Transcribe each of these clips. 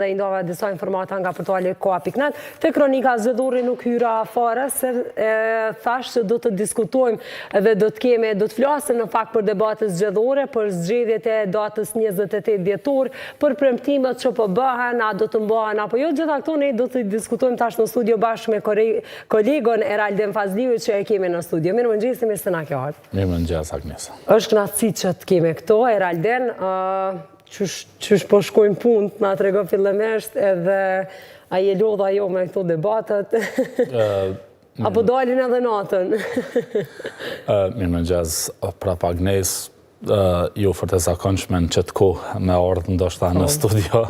Dhe i ndova disa informata nga portali koha.net. Te kronika zgjedhore nuk hyra fare, se thashë që do të diskutojmë dhe do të kemi, do të flasim në fakt për debatet zgjedhore, për zgjedhjet e datës 28 dhjetor, për premtimet që po bëhen, a do të mbahen apo jo, gjitha këto ne do të diskutojmë tash në studio bashkë me kolegun Eraldin Fazliu që e kemi në studio. Mirëmëngjesi, mirë se na ke ardhë. Mirëmëngjes, Agnesa. Është kënaqësi që të kemi këtu, Eraldin, Qysh, qysh po shkojnë punët, na trego fillimisht edhe a je lodhë a jo me këto debatet. Apo dalin edhe natën. Mirëmëngjes, prapë Agnes, jo fort e zakonshme në qëtë kohë me ardhë ndoshta në po. studio,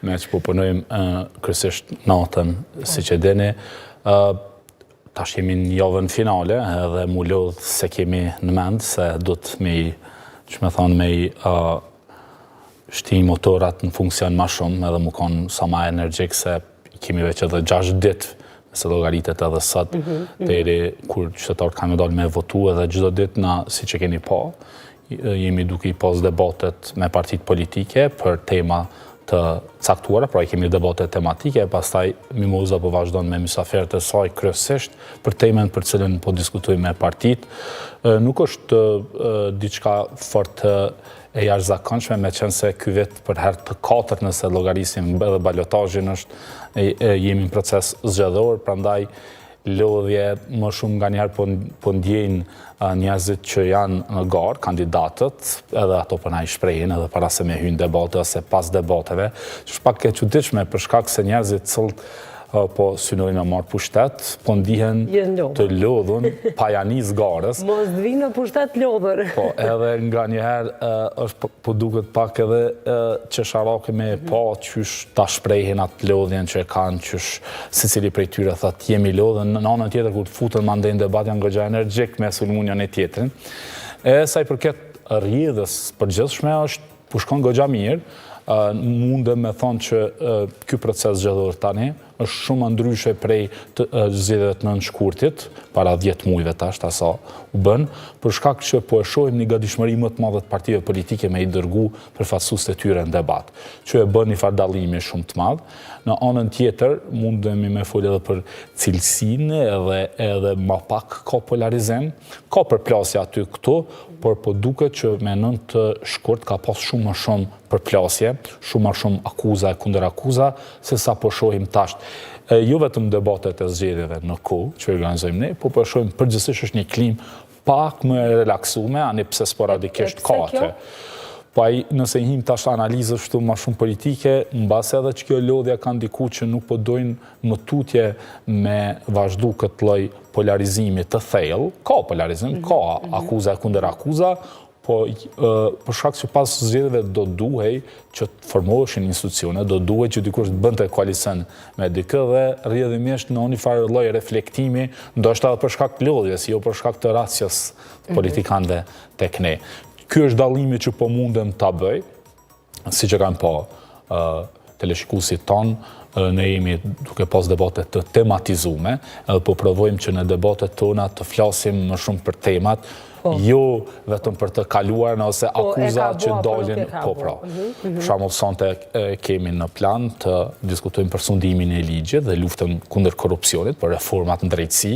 meqë po punojmë kryesisht natën, po. siç e dini. Tash jemi në javën finale edhe m'u lodhë s'e kemi në mend se duhet me i, qysh me thonë, me i shti motorat në funksion ma shumë edhe m'u konë sa ma energjik se i kemi veç edhe 6 ditë nëse llogaritet edhe sot mm -hmm. deri kur qytetarët kanë me dalë me votu edhe çdo ditë na siç e keni pa jemi duke i pas debatet me partitë politike për tema të caktuara, pra i kemi debatet tematike, pastaj Mimoza po vazhdon me mysafirët e saj kryesisht për temën për cilën po diskutojmë me partitë. Nuk është diçka fort e jashtëzakonshme, meqenëse ky vit për herë të katërt nëse llogarisim edhe balotazhin është jemi në proces zgjedhor, prandaj lodhje më shumë nganjëherë po, po ndjejnë njerëzit që janë në garë, kandidatët, edhe ato po na i shprehin edhe para se me hy në debate ose pas debateve, që është pak e çuditshme për shkak se njerëzit cilët po synojnë me marrë pushtet, po ndihen të lodhun pa ja nis garës. Mos të vinë në pushtet lodhur. Po, edhe nganjëherë është po, po duket pak edhe qesharake me mhm. pa qysh ta shprehin atë lodhjen që e kanë, qysh secili prej tyre thotë jemi lodhën, në anën tjetër kur të futen mandej në debat janë goxha energjik me sulmu njëni tjetrin. E sa i përket rrjedhës përgjithshme është po shkon goxha mirë, mundem me thonë që ky proces zgjedhor tani është shumë më ndryshe prej zgjedhjeve të 9 shkurtit, para 10 mujve tash, ta sa u bën, për shkak që po e shohim një gatishmëri më të madhe të partive politike me i dërgu përfaqësuesit e tyre në debat, që e bën një farë dallimi shumë të madh. Në anën tjetër, mundemi me fol edhe për cilësinë edhe edhe ma pak ka polarizim, ka përplasje aty këtu, por po duket që me 9 shkurt ka pas shumë më shumë përplasje, shumë më shumë akuza e kundërakuza, se sa po shohim tash. E, jo vetëm debatet e zgjedhjeve në kohë që organizojmë ne, po po shohim përgjithsisht është një klimë pak më e relaksume, ani pse sporadikisht ka atë. Po ai, nëse i him tash analizës kështu ma shumë politike, mbase edhe që kjo lodhja ka ndiku që nuk po dojnë më tutje me vazhdu këtë lloj polarizimi të thellë, ka polarizim, mhm, ka mhm. akuza e kundërakuza, po për shkak që pas zgjedhjeve do duhej që të formoheshin institucione, do duhej që dikush të bënte koalicion me dikë dhe rrjedhimisht në një farë lloj reflektimi, ndoshta edhe për shkak të lodhjes, jo për shkak të rastjes të mhm. politikanëve tek ne. Ky është dallimi që po mundem ta bëj, siç e kanë pa teleshikuesit tanë, ne jemi duke pas debate të tematizume, edhe po provojmë që në debatet tona të flasim më shumë për temat, po. jo vetëm për të kaluarën ose po, akuza që dalin, po pra. Mhm, mhm. Për shembull, sonte kemi në plan të diskutojmë për sundimin e ligjit dhe luftën kundër korrupsionit, për reformat në drejtësi,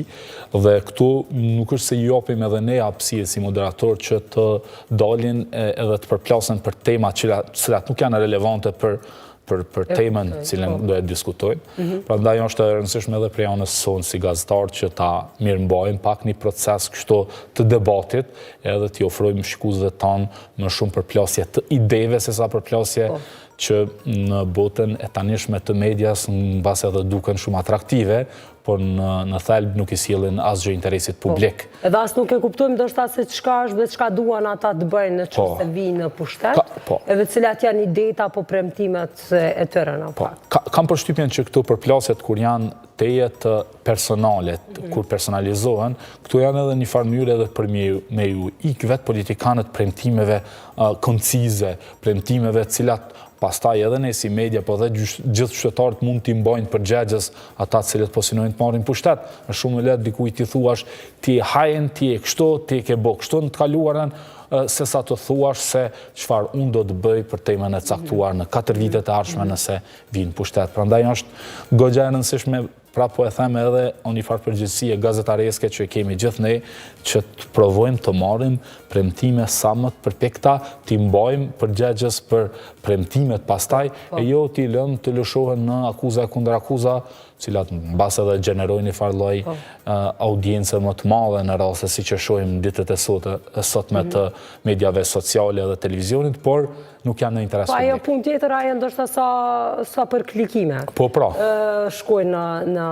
dhe këtu nuk është se i japim edhe ne hapësirë si moderator që të dalin edhe të përplasen për tema të cilat nuk janë relevante për për për temën të cilën po. do e diskutojmë. Mhm. Prandaj është e rëndësishme edhe prej anës sonë si gazetar që ta mirëmbajmë pak një proces kështu të debatit, edhe t'i ofrojmë shikuesve tanë më shumë përplasje të ideve sesa përplasje po. që në botën e tanishme të medias mbase edhe duken shumë atraktive, por në në thelb nuk i sjellin asgjë interesit po. publik. Po. Edhe as nuk e kuptojmë ndoshta se çka është dhe çka duan ata të bëjnë në qoftë se po. vijnë në pushtet, Ka, po. edhe cilat janë idetë apo premtimet e tyre në po. fakt. Ka, kam përshtypjen që këto përplasjet kur janë tejet personale, mm -hmm. kur personalizohen, këto janë edhe një farë mënyre edhe për me, me ju ik vetë politikanët premtimeve uh, koncize, premtimeve cilat pastaj edhe ne si media, po edhe gjithë qytetarët mund t'i mbajnë përgjegjës ata të cilët po synojnë të marrin pushtet. Është shumë më lehtë dikujt t'i thuash ti je hajn, ti je kështu, ti e ke bo kështu në të kaluarën. se sa të thuash se çfarë unë do të bëj për temën e caktuar në 4 vitet e ardhshme nëse vij në pushtet. Prandaj është goxha e rëndësishme, pra po e them edhe o një farë përgjegjësie gazetareske që kemi gjithë ne, që të provojmë të marrim premtime sa më të përpikta, t'i mbajmë përgjegjës për premtimet pastaj, po. e jo t'i lëmë të lëshohen në akuza e kundërakuza, cilat mbase edhe gjenerojnë një farë lloj po. audience më të madhe në raste siç e shohim ditët e sotme mhm. të mediave sociale dhe televizionit, por nuk janë në interes po, publik. Po ajo punë tjetër ajo ndoshta sa, sa për klikime. Po pra. Shkojnë në,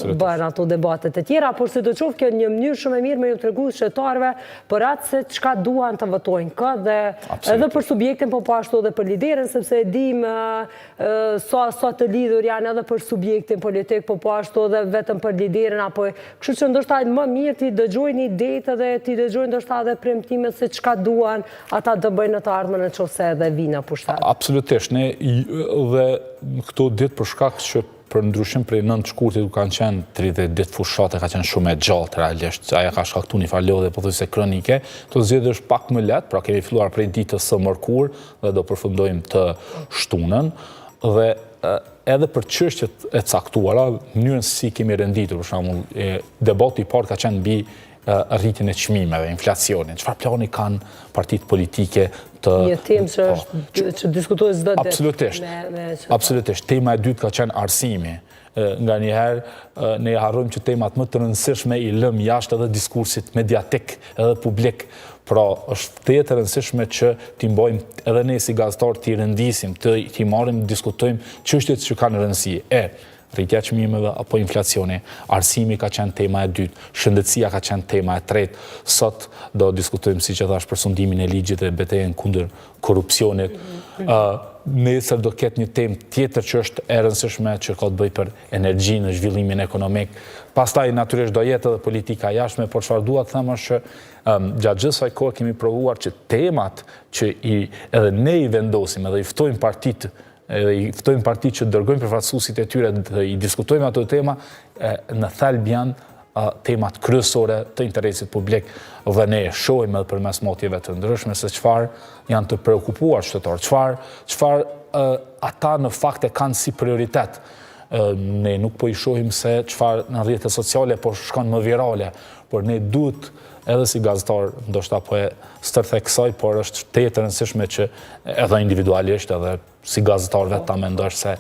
në bërë ato debatet e tjera, por sidoqoftë kjo një mënyrë shumë e mirë me ju tregu qytetarëve për atë se çka duan të votojnë kë dhe edhe për subjektin, po po ashtu edhe për liderin, sepse e dim sa sa të lidhur janë edhe për subjektin politik, po po ashtu edhe vetëm për liderin apo kështu që ndoshta më mirë t'i dëgjojnë idetë dhe t'i dëgjojnë ndoshta edhe premtimet se çka duan ata të bëjnë në të ardhmen në qoftë se edhe vijnë në pushtet. Absolutisht, ne dhe këto ditë për shkak që për ndryshim prej 9 shkurtit ku kanë qenë 30 ditë fushate, ka qenë shumë e gjatë realisht, ajo ka shkaktu një farë lodhje pothuajse kronike, këto zgjedhje është pak më lehtë, pra kemi filluar prej ditës së mërkurë dhe do përfundojmë të shtunën, dhe edhe për çështjet e caktuara, mënyrën si kemi renditur, për shembull, debati i parë ka qenë mbi rritjen e çmimeve, inflacionin, çfarë plani kanë partitë politike të... Një temë që po, është që diskutohet çdo ditë. Absolutisht. Absolutisht. Tema e dytë ka qenë arsimi. Nganjëherë ne harrojmë që temat më të rëndësishme i lëmë jashtë edhe diskursit mediatik edhe publik. Pra, është tejet e rëndësishme që t'i mbajmë edhe ne si gazetarë t'i rendisim, t'i marrim, diskutojmë çështjet që kanë rëndësi. E, rritja e çmimeve apo inflacioni, arsimi ka qenë tema e dytë, shëndetësia ka qenë tema e tretë. Sot do diskutojmë, siç e thashë, për sundimin e ligjit dhe betejën kundër korrupsionit. Nesër do ketë një temë tjetër që është e rëndësishme që ka të bëjë për energjinë dhe zhvillimin ekonomik. Pastaj natyrisht do jetë edhe politika e jashtme, por çfarë dua të them është që gjatë gjithë kësaj kohe kemi provuar që temat që i edhe ne i vendosim edhe i ftojmë partitë edhe i ftojmë partitë që dërgojnë përfaqësuesit e tyre dhe i diskutojmë ato tema, në thelb janë temat kryesore të interesit publik dhe ne e shohim edhe përmes matjeve të ndryshme se çfarë janë të preokupuar qytetarët, çfarë çfarë ata në fakt e kanë si prioritet. Ne nuk po i shohim se çfarë në rrjete sociale po shkon më virale, por ne duhet edhe si gazetar, ndoshta po e stërtheksoj, por është tejet e rëndësishme që edhe individualisht edhe si gazetar vetë ta mendosh se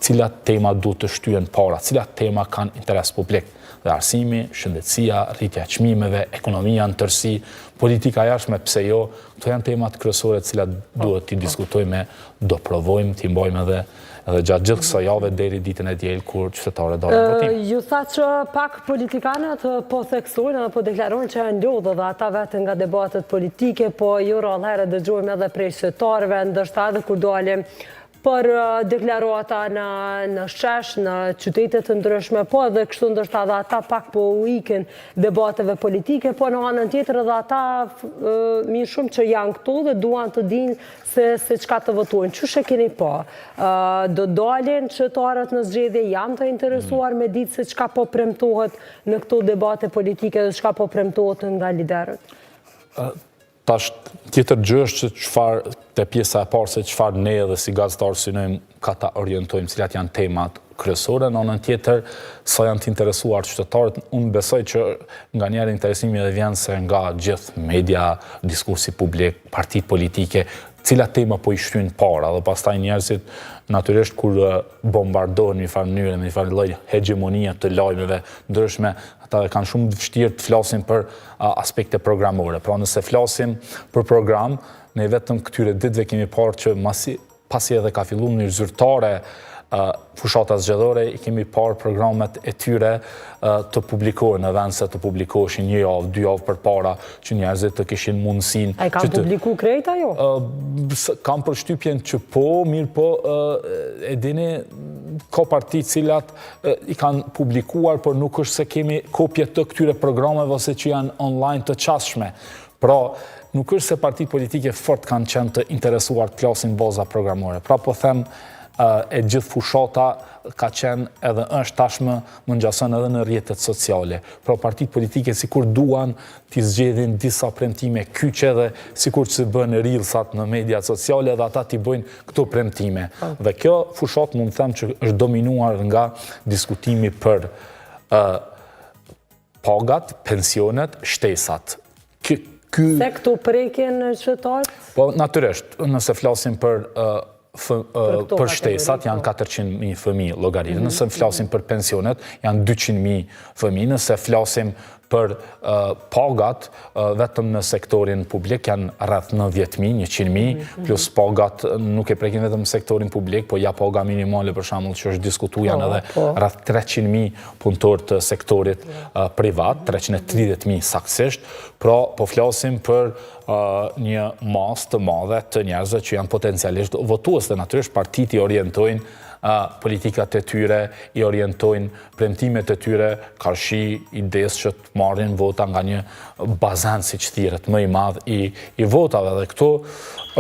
cilat tema duhet të shtyhen para, cilat tema kanë interes publik. Dhe arsimi, shëndetësia, rritja e çmimeve, ekonomia në tërësi, politika e jashtme, pse jo, këto janë temat kryesore të cilat duhet t'i diskutojmë, do provojmë t'i mbajmë edhe edhe gjatë gjithë kësaj jave deri ditën e diel kur qytetarët dalin në votim. Ju thatë që pak politikanët po theksojnë dhe po deklarojnë që janë lodhë dhe ata vetë nga debatet politike, po jo rrallë herë dëgjojmë edhe prej qytetarëve, ndoshta edhe kur dalim për deklarata në, në shesh, në qytete të ndryshme, po edhe kështu ndoshta edhe ata pak po u ikin debateve politike, po në anën tjetër edhe ata mirë shumë që janë këtu dhe duan të dinë se se çka të votojnë. Qysh e keni pa? Do dalin qytetarët në zgjedhje, janë të interesuar me ditë se çka po premtohet në këto debate politike dhe çka po premtohet nga liderët? Tash, tjetër gjë është që çfarë, te pjesa e parë se çfarë ne edhe si gazetarë synojmë ka ta orientojmë, cilat janë temat kryesore, në anën tjetër, sa janë të interesuar qytetarët, unë besoj që nganjëherë interesimi edhe vjen se nga gjithë media, diskursi publik, partitë politike, cilat tema po i shtyjnë para dhe pastaj njerëzit natyrisht kur bombardohen në një farë mënyre, me një farë lloj hegjemonie të lajmeve ndryshme, ata e kanë shumë të vështirë të flasin për aspekte programore. Pra nëse flasim për program, ne vetëm këtyre ditëve kemi parë që masi pasi edhe ka fillu në mënyrë zyrtare fushata zgjedhore, i kemi parë programet e tyre të publikohen në vend se të publikoheshin një javë, dy javë përpara, që njerëzit të kishin mundësinë. A i kanë publiku krejt ajo? Kam përshtypjen që po, mirëpo, e dini, ka parti cilat i kanë publikuar, por nuk është se kemi kopje të këtyre programeve ose që janë online të qasshme. Pra, nuk është se partitë politike fort kanë qenë të interesuar të flasin baza programore. Pra, po them, E gjithë fushata ka qenë edhe është tashmë më ngjason edhe në rrjetet sociale. Pra partitë politike sikur duan t'i zgjedhin disa premtime kyçe dhe sikur që bëhen reelsat në mediat sociale dhe ata t'i bëjnë këto premtime. Po. Dhe kjo fushatë mund të them që është dominuar nga diskutimi për pagat, pensionet, shtesat. Ky Se këto prekin qytetarët? Po, natyrisht, nëse flasim për për shtesat janë 400.000 po. fëmijë llogaritë, mhm, nëse flasim mhm. për pensionet janë 200.000 fëmijë, nëse flasim për pagat vetëm në sektorin publik janë rreth 90.000, 100.000, mhm, plus pagat nuk e prekin vetëm sektorin publik, po ja paga minimale për shembull që është diskutu janë po, edhe po. rreth 300.000 punëtorë të sektorit privat, 330.000 saktësisht, pra po flasim për një masë të madhe të njerëzve që janë potencialisht votues dhe natyrisht partitë i orientojnë politikat e tyre, i orientojnë premtimet e tyre karshi idesë që të marrin vota nga një bazen, siç thirret, më i madh i, i votave. Dhe këto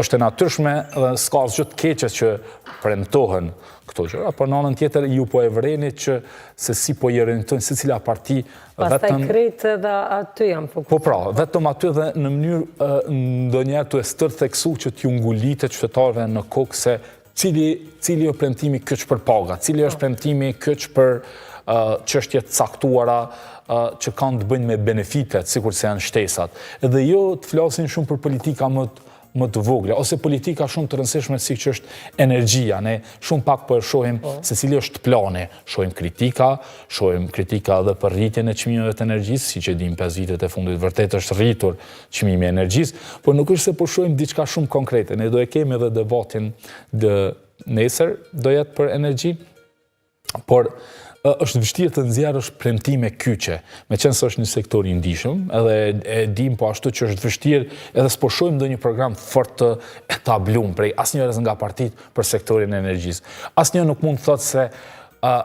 është e natyrshme dhe s'ka asgjë të keqe që premtohen këto gjëra, por në anën tjetër ju po e vreni që se si po i orientojnë secila parti vetëm... Pastaj krejt edhe aty janë fokusuar. Po pra, vetëm aty dhe në mënyrë ndonjëherë të e stërtheksu që t'ju ngulitet qytetarëve në kokë se cili, cili është premtimi kyç për paga, cili është po. premtimi kyç për çështje të caktuara që kanë të bëjnë me benefitet, sikurse janë shtesat. Edhe jo të flasin shumë për politika më të më të vogla, ose politika shumë të rëndësishme siç është energjia, ne shumë pak po e shohim po. se cili është plani, shohim kritika, shohim kritika edhe për rritjen e çmimeve të energjisë, siç e dimë 5 vitet e fundit vërtet është rritur çmimi i energjisë, por nuk është se po shohim diçka shumë konkrete, ne do e kemi edhe debatin dë nesër, do jetë për energji, por është vështirë të nxjerrësh premtime kyçe, meqenëse është një sektor i ndjeshëm, edhe e dim po ashtu që është vështirë, edhe s'po shohim ndonjë program fort të etablum prej asnjërës nga partitë për sektorin e energjisë. Asnjë nuk mund të thotë se a,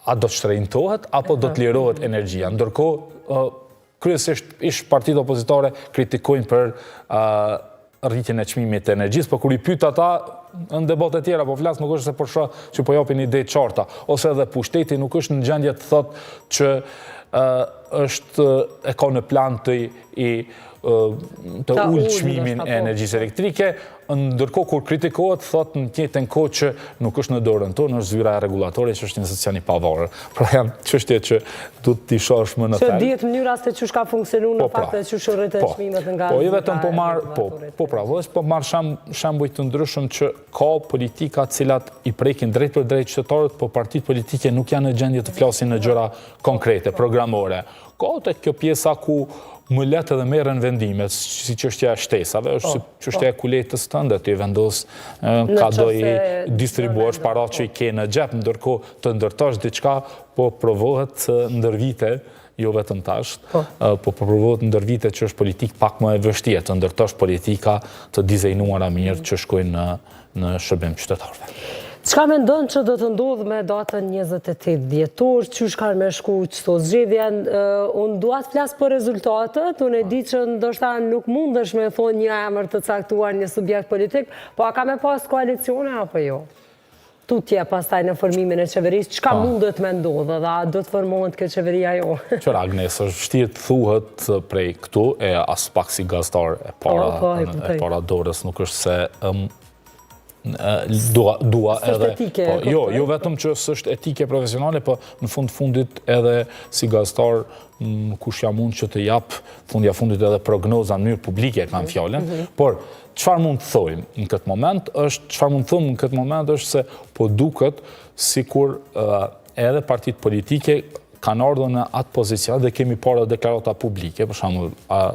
a do të shtrenjtohet apo do të lirohet energjia. Ndërkohë, kryesisht ish partitë opozitare kritikojnë për rritjen e çmimit të energjisë, po kur i pyet ata në debate tjera, po flas nuk është se po shoh që po japin ide të qarta, ose edhe pushteti nuk është në gjendje të thotë që është e ka në plan të i të ulë çmimin e energjisë elektrike, ndërkohë kur kritikohet, thotë në të njëjtën kohë që nuk është në dorën tonë, është zyra e rregullatorit që është institucion i pavarur. Pra janë çështje që duhet t'i shohësh më në thelb. Që dihet mënyra se qysh ka funksionu në po, pra. fakt dhe qysh u rritën po. çmimet nga Po, jo vetëm po marr, po, po pra, po marr shembuj të ndryshëm që ka politika të cilat i prekin drejtpërdrejt qytetarët, po partitë politike nuk janë në gjendje të flasin në gjëra konkrete, programore. Ka te kjo pjesa ku më lehtë edhe merren vendimet, si çështja e shtesave, është si po, çështja e po. kuletës tënde, ti vendos ka do i distribuosh para që i ke në xhep, ndërkohë të ndërtosh diçka, po provohet ndër vite, jo vetëm tash, po, po, po provohet ndër vite që është politikë pak më e vështirë, të ndërtosh politika të dizejnuara mirë që shkojnë në në shërbim qytetarëve. Çka mendon që do të ndodhë me datën 28 dhjetor, qysh kanë me shku qëto zgjedhje, unë dua të flas për rezultatet, unë e di që ndoshta nuk mundesh me thonë një emër të caktuar një subjekt politik, po a ka me pas koalicione apo jo? Tutje pastaj në formimin e qeverisë, çka mundet me ndodhë dhe a do të formohet kjo qeveri a jo? Qyr Agnes, është vështirë të thuhet prej këtu, e aspak si gazetar e para, po, po, e para dorës, nuk është se dua, dua edhe... Etike, po, jo, jo vetëm që s'është etike profesionale, po në fund fundit edhe si gazetar, kush jam unë që të jap fundja fundit edhe prognoza në mënyrë publike e kam mhm, fjalën, mhm. por çfarë mund të thojmë në këtë moment është çfarë mund të thojmë në këtë moment është se po duket sikur edhe partitë politike kanë ardhur në atë pozicion dhe kemi parë deklarata publike, për shembull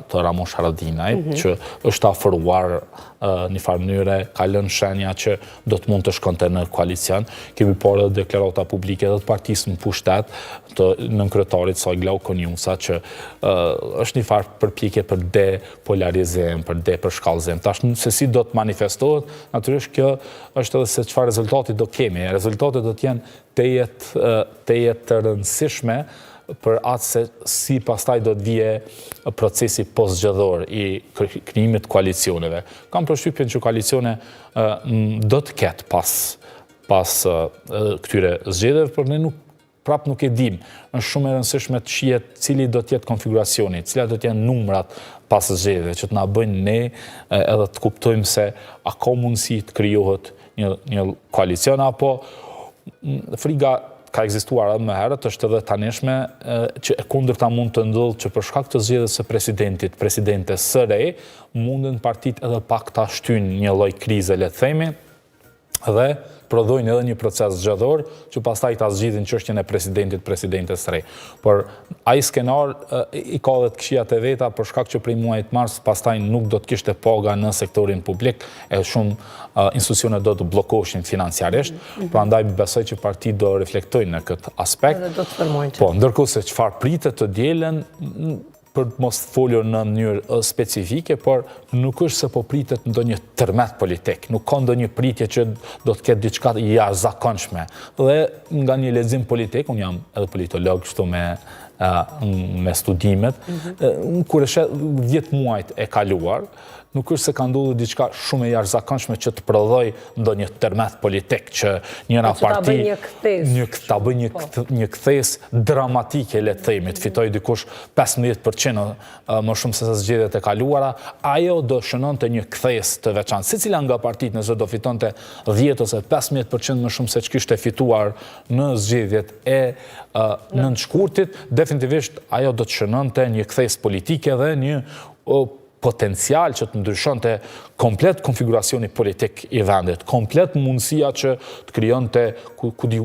të Ramush Haradinaj, mm -hmm. që është afruar një farë mënyre, ka lënë shenja që do të mund të shkonte në koalicion. Kemi parë edhe deklarata publike edhe të partisë në pushtet, të nënkryetarit saj Glauk Konjufca, që është një farë përpjekje për depolarizim, për depërshkallëzim. Tash se si do të manifestohet, natyrisht kjo është edhe se çfarë rezultati do kemi. Rezultatet do të jenë tejet tejet të rëndësishme për atë se si pastaj do të vije procesi postzgjedhor i krijimit të koalicioneve. Kam përshtypjen që koalicione do të ketë pas. pas këtyre zgjedhjeve, por ne nuk prapë nuk e dimë. Është shumë e rëndësishme të shihet cili do të jetë konfiguracioni, cilat do të jenë numrat pas zgjedhjeve që të na bëjnë ne edhe të kuptojmë se a ka mundësi të krijohet një një koalicion apo friga ka ekzistuar edhe më herët, është edhe tanishme që e kundërta mund të ndodhë që për shkak të zgjedhjes së presidentit, presidentes së re, munden partitë edhe pak ta shtyjnë një lloj krize, le të themi, dhe prodhojnë edhe një proces zgjedhor që pastaj ta zgjidhin çështjen e presidentit, presidentes së re. Por ai skenar i ka edhe të këqijat e veta për shkak që prej muajit mars pastaj nuk do të kishte paga në sektorin publik e shumë institucione do të bllokoheshin financiarisht, mm -hmm. prandaj besoj që partitë do reflektojnë në këtë aspekt. Edhe do të formojnë. Po, ndërkohë se çfarë pritet të dielën, për të mos folur në mënyrë specifike, por nuk është se po pritet ndonjë tërmet politik, nuk ka ndonjë pritje që do të ketë diçka të jashtëzakonshme. Dhe nga një lexim politik, unë jam edhe politolog kështu me me studimet, mm -hmm. kur e sheh 10 muajt e kaluar, nuk është se ka ndodhur diçka shumë e jashtëzakonshme që të prodhojë ndonjë tërmet politik që njëra po, parti një kthesë, një ta bëjë një po. një kthesë dramatike le të themi, të fitojë dikush 15% më shumë se sa zgjedhjet e kaluara, ajo do shënonte një kthesë të veçantë. Secila nga partitë nëse do fitonte 10 ose 15% më shumë se ç'kishte fituar në zgjedhjet e nëntë shkurtit, definitivisht ajo do të shënonte një kthesë politike dhe një potencial që të ndryshonte komplet konfiguracioni politik i vendit, komplet mundësia që të krijonte ku, ku di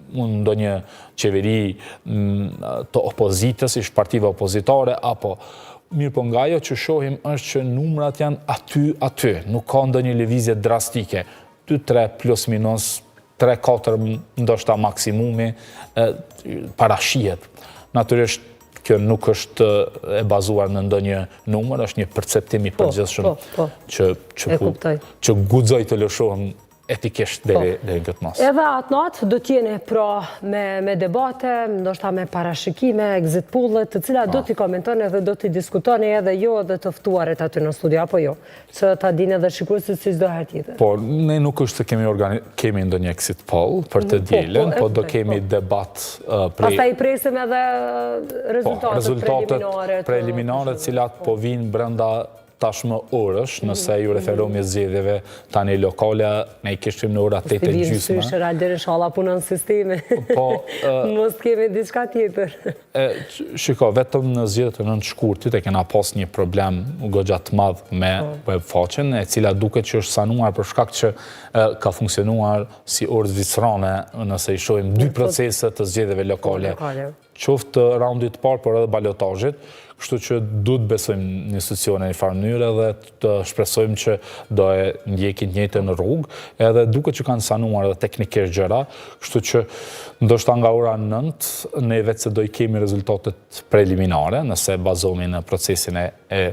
unë ndonjë qeveri mm, të opozitës, ish partive opozitare, apo mirëpo nga ajo që shohim është që numrat janë aty, aty, nuk ka ndonjë lëvizje drastike, 2-3 plus minus, 3-4 ndoshta maksimumi, parashihet. Natyrisht, kjo nuk është e bazuar në ndonjë numër, është një perceptim i po, përgjithshëm po, po. që, që, që guxoj të lëshohem etikisht deri po. deri në këtë masë. Edhe atë natë do të jeni pra me me debate, ndoshta me parashikime, exit poll-et, të cilat do t'i komentoni dhe do t'i diskutoni edhe ju edhe të ftuarit aty në studio apo jo. Që ta dinë edhe shikuesit si çdo herë tjetër. Po, ne nuk është se kemi organi kemi ndonjë exit poll për të po, dielën, po, po do kemi po. debat prej Pastaj i presim edhe rezultatet, rezultatet preliminare, preliminare të cilat po vijnë brenda tashmë orësh, mhm. nëse ju referohemi zgjedhjeve tani lokale, ne i kishim në ora 8 e gjysmë. Mos të vijmë inshallah punon sistemi. Po, mos kemi diçka tjetër. E, shiko, vetëm në zgjedhjet e 9 shkurtit e kena pas një problem goxha të madh me po. web faqen, e cila duket që është sanuar për shkak që e, ka funksionuar si orë zvicerane, nëse i shohim dy po, procese të zgjedhjeve lokale, qoftë të raundit të parë, por edhe balotazhit, kështu që duhet të besojmë në institucione në një farë mënyre dhe të shpresojmë që do e ndjekin të njëjtën rrugë, edhe duket që kanë sanuar edhe teknikisht gjëra, kështu që ndoshta nga ora 9 ne veç se do i kemi rezultatet preliminare, nëse bazohemi në procesin e, e,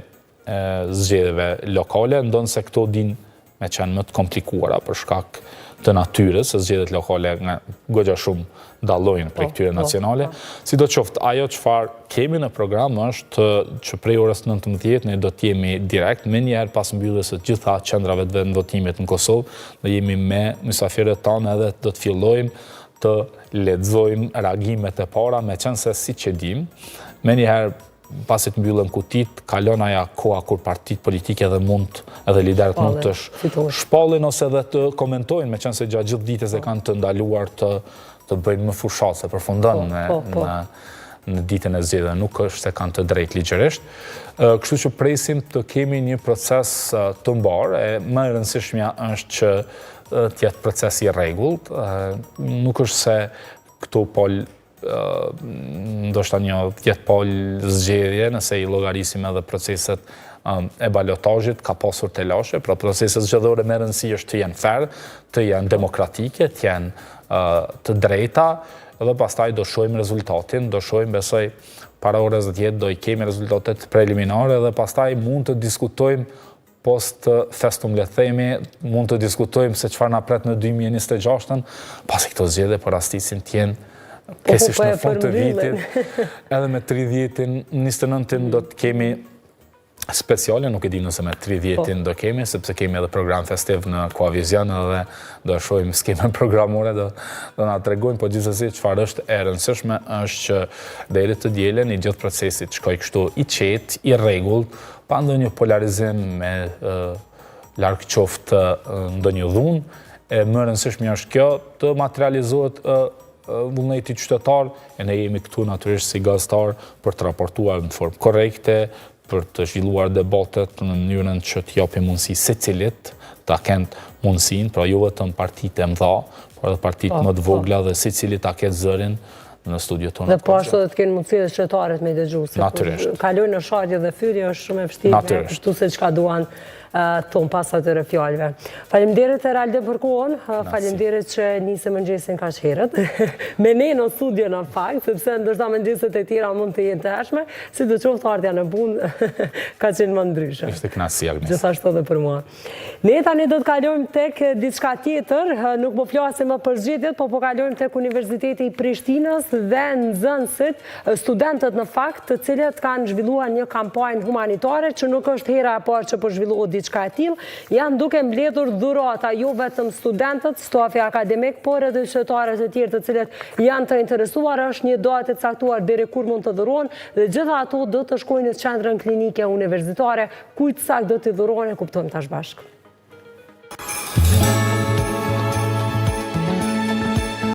e zgjedhjeve lokale, ndonëse këto dinë me qenë më të komplikuara për shkak të natyrës, se zgjedhjet lokale nga goxha shumë dallojnë prej po, këtyre po, nacionale. Po. Sidoqoftë, ajo çfarë kemi në program është që prej orës 19 ne do të jemi direkt, menjëherë pas mbylljes së gjitha qendrave të vendvotimit në Kosovë, do jemi me mysafirët tanë edhe do të fillojmë të lexojmë reagimet e para, meqenëse siç e dimë, menjëherë pasi të mbyllen kutitë, kalon aja koha kur partitë politike dhe mund, edhe liderët mund të shpallin ose edhe të komentojnë, meqenëse gjatë gjithë ditës e kanë të ndaluar të, të bëjnë më fushatë, se përfundon po, në, po, po. në, në ditën e zgjedhjeve, nuk është se kanë të drejtë ligjërisht. Kështu që presim të kemi një proces të mbarë, e më e rëndësishmja është që të jetë proces i rregullt, nuk është se këto pol ndoshta një 10 palë zgjedhje, nëse i llogarisim edhe proceset e balotazhit, ka pasur telashe, pra proceset zgjedhore me rëndësi është të jenë fer, të jenë demokratike, të jenë të drejta, dhe pastaj do shohim rezultatin, do shohim besoj para orës 10 do i kemi rezultatet preliminare dhe pastaj mund të diskutojmë Post festum le të themi, mund të diskutojmë se çfarë na pret në 2026-ën, pasi këto zgjedhje po rastisin të jenë po, po, krejtësisht po, në fund të vitit, edhe me 30-in, 29-in do të kemi. speciale, nuk e di nëse me 30-in po. do kemi, sepse kemi edhe program festiv në Kohavision edhe do e shohim skemën programore, do, do na tregojnë, po gjithsesi çfarë është e rëndësishme është që deri të dielën i gjithë procesi të shkojë kështu i qetë, i rregullt, pa ndonjë polarizim me larg qoftë ndonjë dhunë, e më e rëndësishme është kjo të materializohet vullneti qytetar, e ne jemi këtu natyrisht si gazetarë për të raportuar në formë korrekte, për të zhvilluar debatet në mënyrën që të japim mundësi secilit ta kenë mundësinë, pra jo vetëm partitë e mëdha, por edhe partitë po, më të po. vogla dhe secili ta ketë zërin në studio tonë. Dhe po ashtu dhe të kenë mundësi dhe qytetarët me dëgju, se Natyrisht. kalojnë në sharje dhe fyrje është shumë e vështirë, kështu se çka duan thonë pas atyre fjalëve. Faleminderit Eraldin për kohën, faleminderit që nise mëngjesin kaq herët. Me ne në studio në fakt, sepse ndërsa mëngjeset e tjera mund të jenë të hershme, sidoqoftë ardhja në punë ka qenë më ndryshe. Ishte kënaqësi Agnes. Gjithashtu edhe për mua. Ne tani do të kalojmë tek diçka tjetër, nuk po flasim më për zgjedhjet, po po kalojmë tek Universiteti i Prishtinës dhe nxënësit, studentët në fakt, të cilët kanë zhvilluar një kampanjë humanitare që nuk është hera e parë që po zhvillohet diçka e tillë, janë duke mbledhur dhurata jo vetëm studentët, stafi akademik, por edhe qytetarët e tjerë të cilët janë të interesuar, është një datë e caktuar deri kur mund të dhurohen dhe gjitha ato do të shkojnë në qendrën klinike universitare Kujt saktë do t'i dhurohen e kuptojmë tash bashkë.